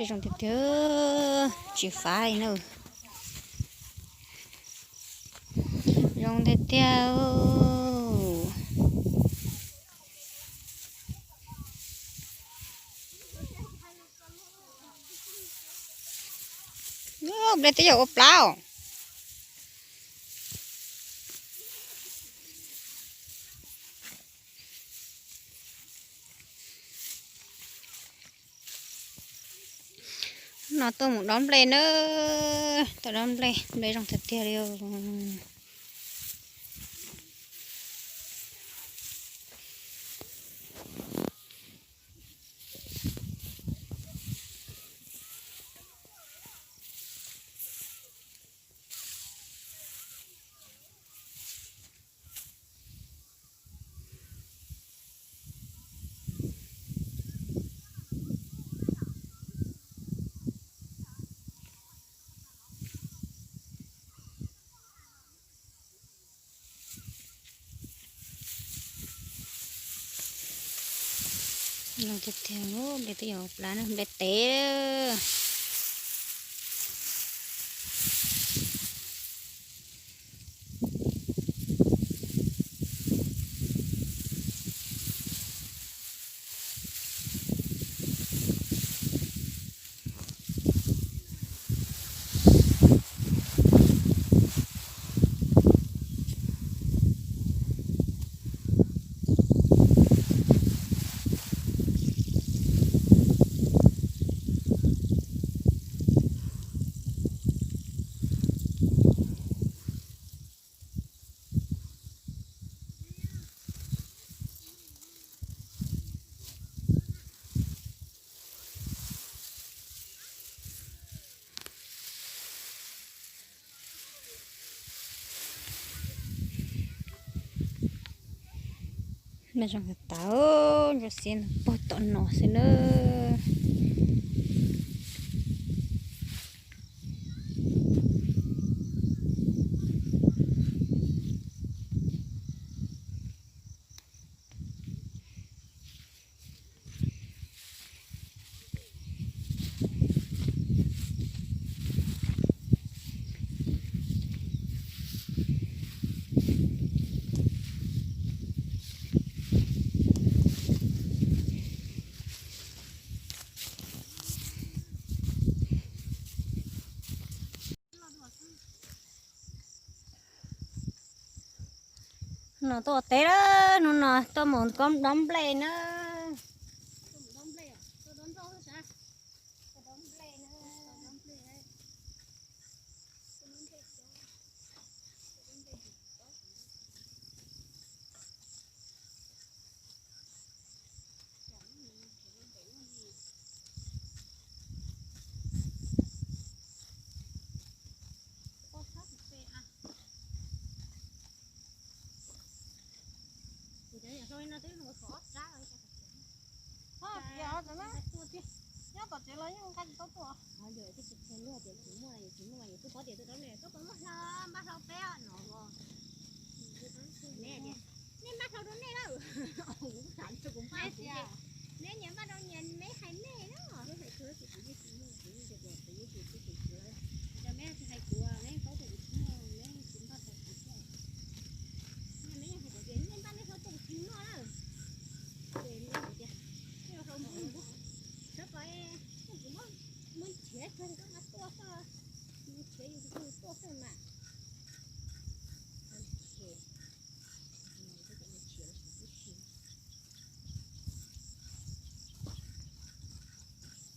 Zoo tiag tiag, tsis fav li na. Zoo tiag tiag. Ub, ple twb yog ua plab. No tuaj mus dob nplej na, tuaj dob nplej, nplej zoo tiag tiag li. Zoo tiag tiag, nplej twb yog plab na, nplej tev. Nws zoo tas, ntshe xiab puag tom no xwb na. No tuaj ua teb lawm, hnub no tuaj mus koob dob nplej na. Nyob tom tsev los yeej nqa tsis tau tuaj. Nej npaj hlau rau nej lawm. Neb nyias npaj rau nyias, neb hais nej na. Cov neb tsis hais kuv, neb paub tias kuv tsis muaj, neb tsis npaj rau kuv thiab. Neb hais tias neb npaj neb hlau rau kuv tsis muaj lawm. Ces neb hais tias, sawv kom, kuv muab nrhiav kawg koj mas tuaj xwb, nrhiav yus tus kawg tuaj xwb mas.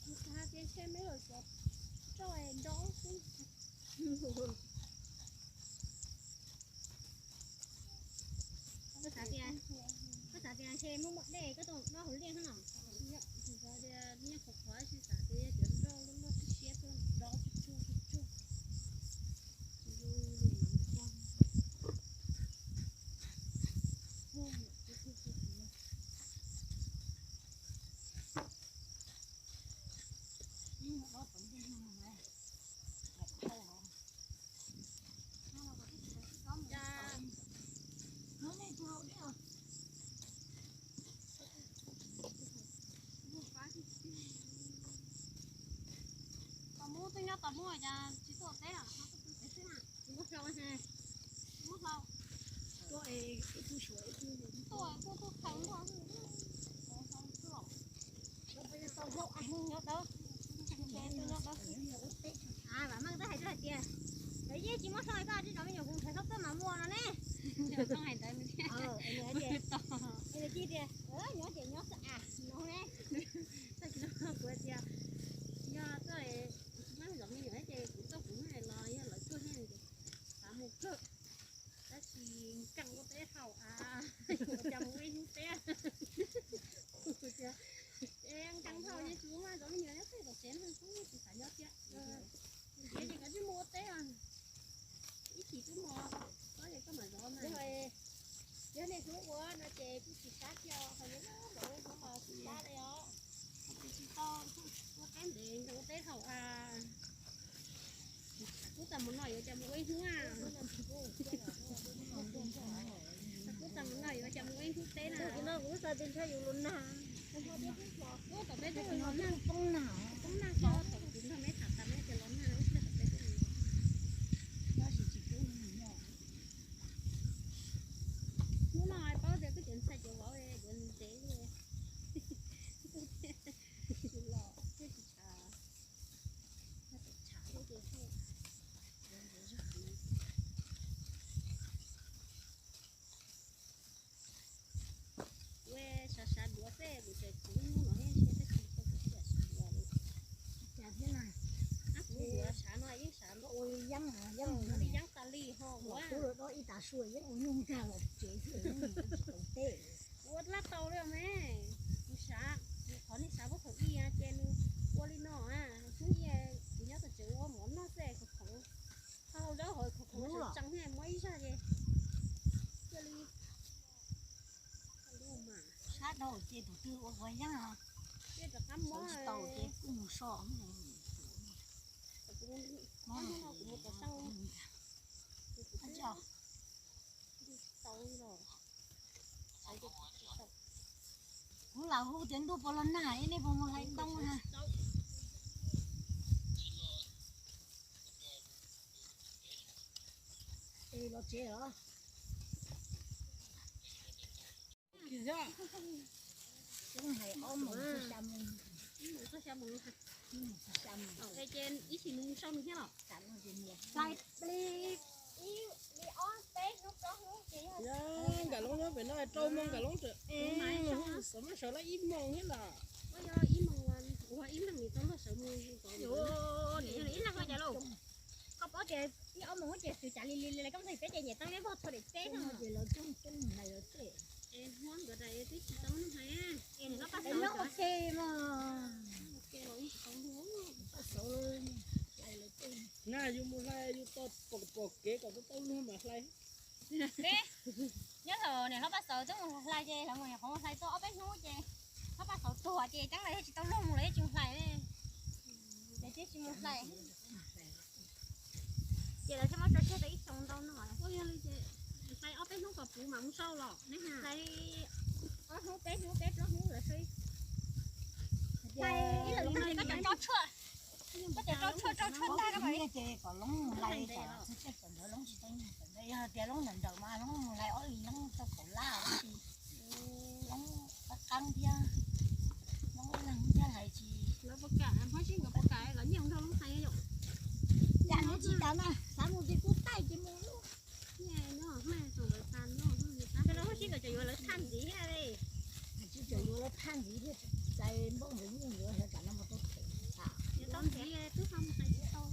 Kuv xav tias ntshe me los cov roj es dob xwb. Koj xav tias, koj xav tias ntshe muaj muaj dej koj tuaj dob hauv liaj no. Kuv xav tias nyiaj qhuav qhuav tsis xav tias cov roj loj loj siab siab tuaj dob tsuag tsuag tsuag tsuag. Twb nyob tau muaj cas tsis tuaj teb, tsis muaj hlau, tsis muaj hlau. Tuaj kuj tuaj khaws nkuaj xwb. Vam Meej twb hais rau hais tias, lawv yeej tsis muaj hlau, koj tsis zov me nyuam kuv nrhiav hlau tuaj mas muaj no ne. Hais ntawd tias, nyob ces nyob xwb as no ne. Tag kis no kuv tias, yog tuaj tsis muaj zov me nyuam ces kuv tuaj kuv los yog lawv tuaj xav mus kawg. Tab sis nkees ua teb haus as, yuav ua cas mus ua ib hnub teb. Kuv tias, nkees dhau ces tsis ua mas zov me nyuam nyob pem tom tsev no, kuv tsis xav nyob thiab. Ces koj tsis mus ua teb, ib chim twb mus, koj ces koj mam zov mas. Yog niaj hnub ua no ces kuj tsis sab thiab, ho yog ua hnub los tsis sab li os. Tsis tau ua teb ntev, nkees ua teb haus as. Kub tag mus no yuav cas mus ua ib hnub. Kub tag mus no yuav cas mus ua ib hnub teb na. Kuv xav tias ntshe yus los nag, tom peb twb los nag, poob nag, poob nag tso thaum kuv nrog meb tham tas meb tias los nag, tab sis tsis poob nag. Hnub no paub tias koj cov ntxhais cov vauv yuav ntev li. Los thiaj tsis tshav, tshav thiab ces thiaj. Kuv sab sab duav xwb, kuv tseem kuv hnub no thiab tab sis kuv tsis sab duav li. Cas thiab na, kuv duav sab no yeej sab ua yeeb, yeeb tas li ho ua kuv los dob ib tag sua yeeb ua nyuj nkag los tsev xwb, yeeb tsis tau teb. Kuv ua laj tau li me, kuv sab, qhov nej sab puag thaum ub ces nws ua li no, hnub ib kuv nyob tom tsev ua mov noj xwb, khoov khoov, hau zaub hauv khoov khoov tseem tseem thiab muab ib zaj ces cia li. Sab dhau ces tus twg ua quav yeeb, rov qab muab tsis tau ces kuj mus so. Kuv mus tom sab, tau los. Kuv lam hu tias ntuj puas los nag es nej puas mus hlais ntoo na. Es los tsev os. Coob hais ob moos txog xya moos. Ib moos txog xya moos. Ces ib chim mus sau nws thiab los. Hlais li, li ob peb hnub plaub hnub ces yog. Nkam Loob nyob pem no rau moos Nkam Loob tseem xav muab sawv lawm ib moos thiab los. Ua ib moos, ua ib leeg tau luag sawv mus. Ib leeg ua cas lauj? Koj paub tias ib ob moos ces xwm cas li li li koj ntxhais peb ces nyem tau neb vog txhua daim teb no ces lawv coob coob hlais lawv tej. Es hnub nkawd twb tsis tau hlais. Es nws loj paj xauv ces mas. Paj xauv hlais lawv tej. Na yus mus hlais yus tau pom pom kev kom tau tau luag mas hlais. Nyob thaum niam hlob Paj Xauv twb mus hlais ces lawv mus niam qhov mus hlais tau ob peb hnub ces hlob Paj Xauv tuag ces ceeb lawv thiaj tsis tau luag mus lawv thiaj tsis mus hlais. Ces thiaj tsis mus hlais. Ces lawv thiaj muab tso tseg tau ib xyoo ntau no. Ua yog li ces hlais ob peb hnub kom puv mam mus sau los ne. Hlais ob hnub peb hnub peb plaub hnub lawv sau. Hlais ib lwm tag ces koj cov tso tshuaj, koj cov tso tshuaj tso tshuaj tag koj mam li. Ces kom Loob mus hlais, txog caij txawm ntawd Loob tsis tau nyiag txawm ntawd, yog tias Loob ntawm nrawm mas Loob mus hlais ob li Loob tau kaum lab, Loob qab qab thiab, Loob ib leeg thiab hlais tsis. Lawv puas kam, Hmoob Sib nkawd puas kam kom nyiaj mus nrog Loob hlais yom? Yam no tsis kam na, xav mus ces kuj taij ces mus. Hmoob Sib nkawd cov yuav lawv thaj ntxiv thiab li. Tsis cov yuav lawv thaj ntxiv thiab, txais npauj ntawd yeej yuav hlais kam no mus tau them tas. Tau ntxiv twb ho mus hlais tsis tau.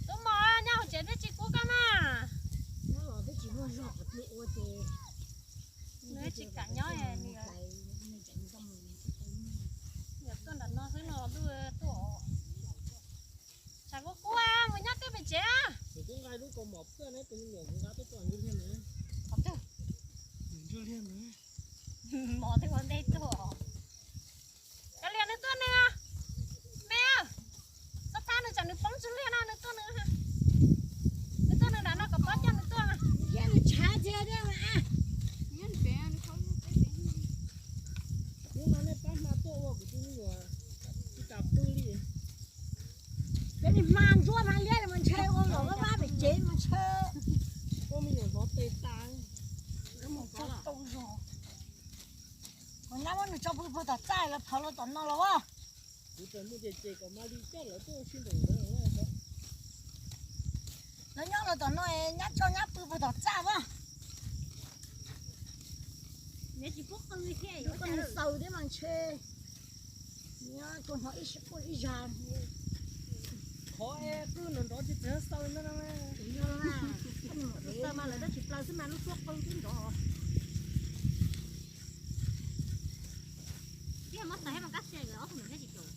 Tub mos nyob hauv tsev twb tsis kub koj mas. Nyob los twb tsis muaj zog qhov twg ua ces nws tsis kam nyob. Yog tuaj nram no xwb no ntuj tuaj. Tshav kub kub mus nyob twb pem tsev. Kuv twb nqa lub kaus mom phwj ne, tus me nyuam kuv nqa tuaj tso ntsuj liag na. Qhov twg? Ntsuj liag na. Mos twb ua ntej tuaj. Kav liam nws tuaj nws. Me, txhob thab nws tsam nws poob ntsuj liag na, nws tuaj nws. Nws tuaj nws nram no kom pab coj nws tuaj. Nws tshav txias thiab mas. Nyob pem, nws qhov nyob pem pem. Nws tso pw puag tom txaj, lawv plhov los tom no los as. Lawv nyob los tom no, nyab tso nyab pw puag tom txaj as. Nws tsis pub qw thiab, yuav ua cas xaus thiab mas ntshe. Nyob tua hnov ib sij quaj ib zag. Qhov es qw nrov nrov ces txawm xaus no. Xaus mas lawv tab tsis plaws xwb mas lub suab qw twb nrov. Tib muab xaws thiab mas kab xe ob tug nws thiab tsis caum.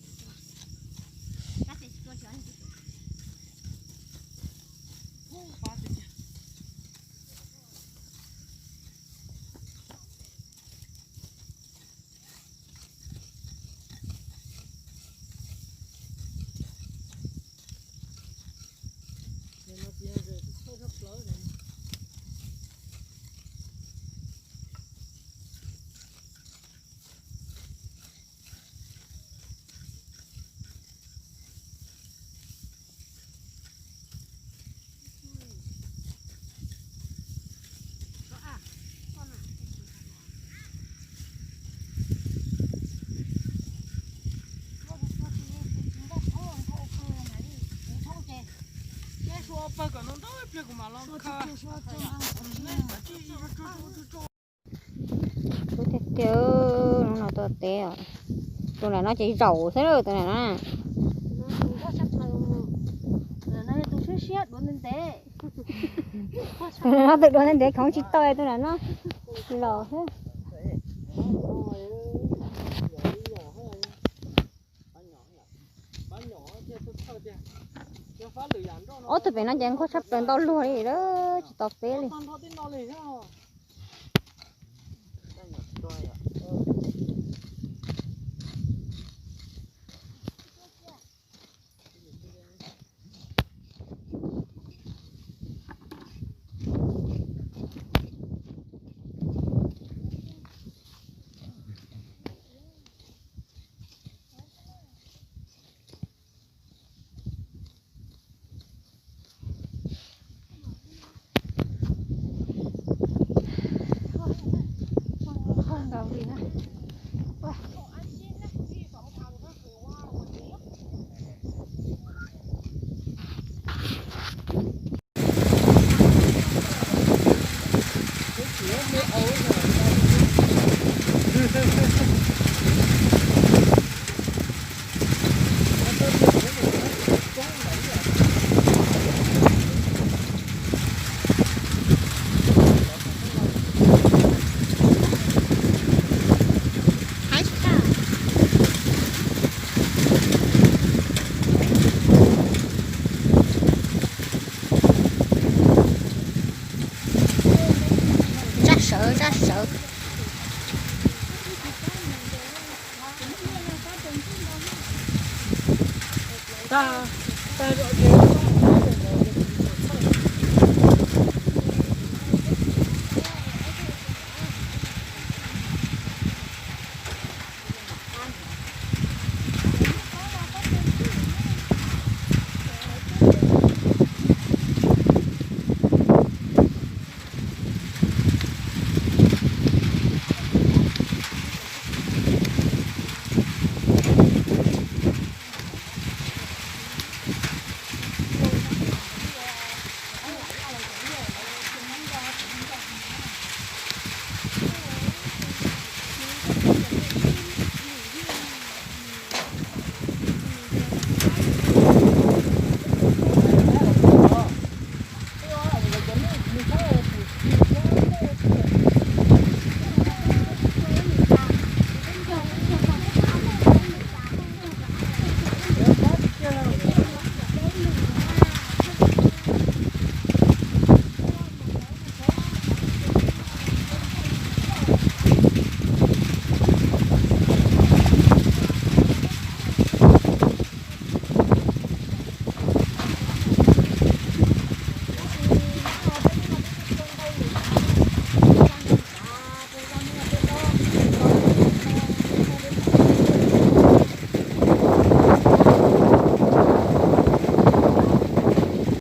Kab xe tsis tua tsis. Ub, tiag tiag, hnub no tuaj teb os. Tus nram no ces zaum xwb, tus nram no. Tus nram no twb dua ntev ntev khoov tsis tau, tus nram no los xwb. Ob tug pem no ces nquag tshaj plaws ntau luag li, tsis tau peb li. Tsaj sawv, tsaj sawv. Tag, tag zog ces